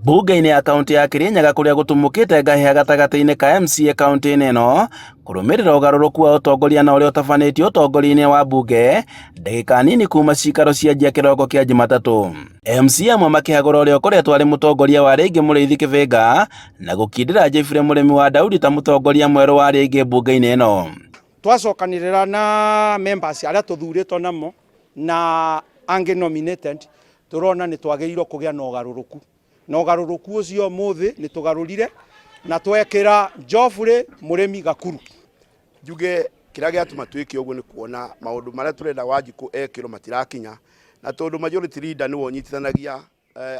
Mbunge-inĩ ya kaunti ya Kirinyaga kũrĩa gũtumũkĩte ngahĩha gatagatĩ-inĩ ka MCA kaunti-inĩ ĩno kũrũmĩrĩra ũgarũrũku wa ũtongoria na ũrĩa ũtabanĩtio ũtongoria-inĩ wa mbunge ndagĩka nini kuma cikaro cianjia kĩroko kĩa Jumatatũ. MCA amwe makĩhagũra ũrĩa ũkoretwo arĩ mũtongoria wa rĩngĩ Mũrĩithi Kĩbĩnga na gũkindĩra Jeffrey Mũrĩmi wa Daudi ta mũtongoria mwerũ wa rĩngĩ mbunge-inĩ ĩno. Twacokanĩrĩra na members arĩa tũthurĩtwo namo na angĩ nominated, tũrona nĩ twagĩrĩirwo kũgĩa na ũgarũrũku, na ũgarũrũku ũcio ũmũthĩ nĩ tũgarũrire na twekĩra Geoffrey Mũrĩmi Gakuru. Njuge kĩrĩa gĩatũma twĩke ũguo nĩ kuona maũndũ marĩa tũrenda Wanjikũ ekĩrwo matirakinya, na tondũ majority leader nĩwe ũnyitithanagia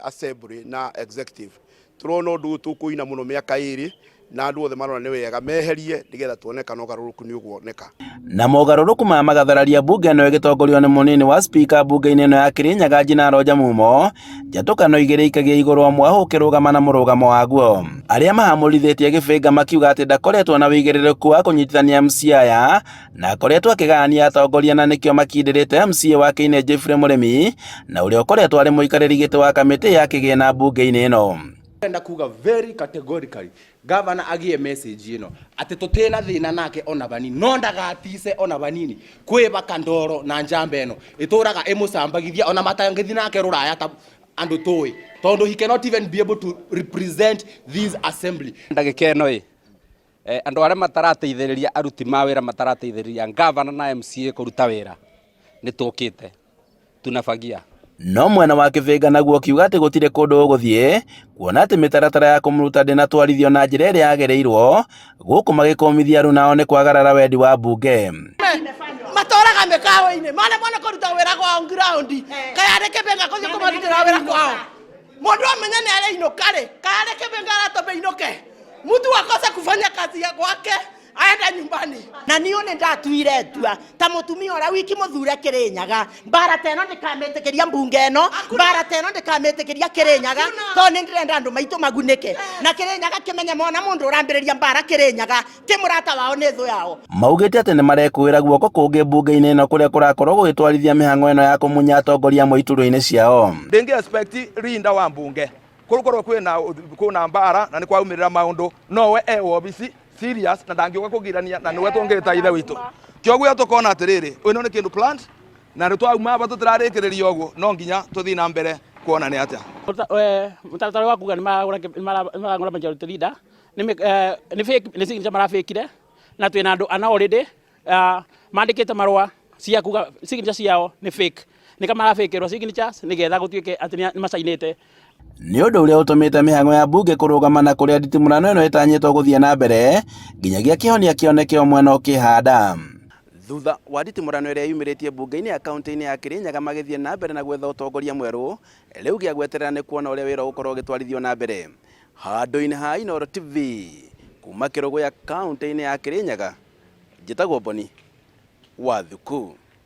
assembly na executive, tũrona ũndũ ũyũ tũkũina mũno mĩaka ĩrĩ na andũ othe marona nĩ wega meherie nĩgetha tuone kana ũgarũrũku nĩ ũkuoneka. Na mogarũrũku maya magathararia mbunge ĩno ĩgĩtongorio nĩ mũnini wa spika mbunge-inĩ ĩno ya Kirinyaga Njina Roger Mumo, njatũkano igĩrĩ ikagia igũrũ o mwahũ ũkĩrũgama na mũrũgamo waguo. Arĩa mahamũrithĩtie Gĩbĩnga makiuga atĩ ndakoretwo na ũigĩrĩrĩku wa kũnyitithania MCA aya na akoretwo akĩgayania atongoria na nĩkĩo makindĩrĩte MCA wa Kĩine Geoffrey Mũrĩmi na ũrĩa ũkoretwo arĩ mũikarĩri gĩtĩ wa kamĩtĩ ya kĩgĩna mbunge-inĩ ĩno. Ndĩrenda kuga very categorically governor agie message ĩno atĩ tũtĩna thĩna nake ona vanini no ndagatice ona vanini kwĩbaka ndoro na njamba ĩno ĩtũraga ĩmũcambagithia ona matangĩthi nake rũraya ta andũ tũĩ tondũ he cannot even be able to represent this assembly. Ndagĩka ĩno ĩ andũ arĩa matarateithĩrĩria aruti ma wĩra matarateithĩrĩria ngavana na MCA kũruta wĩra nĩ tũkĩte tunafagia. No mwena wa Kĩbĩnga naguo ũkiuga atĩ gũtirĩ kũndũ ũgũthiĩ kuona atĩ mĩtaratara ya kũmũruta ndĩnatwarithio na njĩra ĩrĩa yagĩrĩirwo gũkũ magĩkũmithia aruna ao nĩ kwagarara wendi wa mbunge. Matoraga mĩkawa-inĩ mane mwana kũruta wĩra kwao ground kayarĩ Kĩbĩnga kũthiĩ kũmarutĩra wĩra kwao mũndũ amenya nĩ arainũka rĩ kayarĩ Kĩbĩnga aratũma inũke mtu akose kufanya kazi ya kwake aenda nyumbani. Na niũ nĩ ndatuire itua ta mũtumia ũrĩa wiki mũthure Kĩrĩnyaga, mbara ta ĩno ndĩkamĩtĩkĩria mbunge ĩno, mbara ta ĩno ndĩkamĩtĩkĩria Kĩrĩnyaga, tondũ nĩ ndĩrenda andũ maitũ magunĩke na Kĩrĩnyaga kĩmenye mona mũndũ ũrambĩrĩria mbara Kĩrĩnyaga ti mũrata wao nĩ thũ yao. Maugĩte atĩ nĩmarekũĩra guoko kũngĩ mbunge-inĩ ĩno kũrĩa kũrakorwo gũgĩtwarithia mĩhang'o ĩno ya kũmunya atongoria amwe iturwa-inĩ ciao. Ndĩngĩ expect rinda wa mbunge kũrũkorwo kwĩna mbara na nĩ kwaumĩrĩra maũndũ nowe e wobici serious na ndangĩũka kũgirania na nĩwe tũngĩta ithe witũ kĩoguo tũkona atĩrĩrĩ ĩno nĩ kĩndũ planned na nĩ twauma aba tũtirarĩkĩrĩria ũguo no nginya tũthiĩ na mbere kuona nĩ atĩa. Mũtaratara wa kuga nĩ maragũra majority leader nĩ fake, nĩ signature marabĩkire na twĩna andũ ana already mandĩkĩte marũa cia kuga signature ciao nĩ fake, nĩka marabĩkĩrwo signatures nĩgetha gũtuĩke atĩ nĩ macainĩte. Nĩ ũndũ ũrĩa ũtũmĩte mĩhang'o ya mbunge kũrũgama na kũrĩa nditimũrano ĩno ĩtanyĩtwo gũthiĩ na mbere nginyagia kĩhonia kĩoneke o mwena ũkĩhanda. Thutha wa nditimũrano ĩrĩa yumĩrĩtie mbunge-inĩ ya kaunti-inĩ ya Kirinyaga magĩthiĩ na mbere na gwetha ũtongoria mwerũ, rĩu gĩa gweterera nĩ kuona ũrĩa wĩra ũgũkorwo ũgĩtwarithio na mbere. Handũ-inĩ ha Inooro TV, kuma Kĩrũgũya kaunti-inĩ ya Kirinyaga, njĩtagwo Boni Wathuku.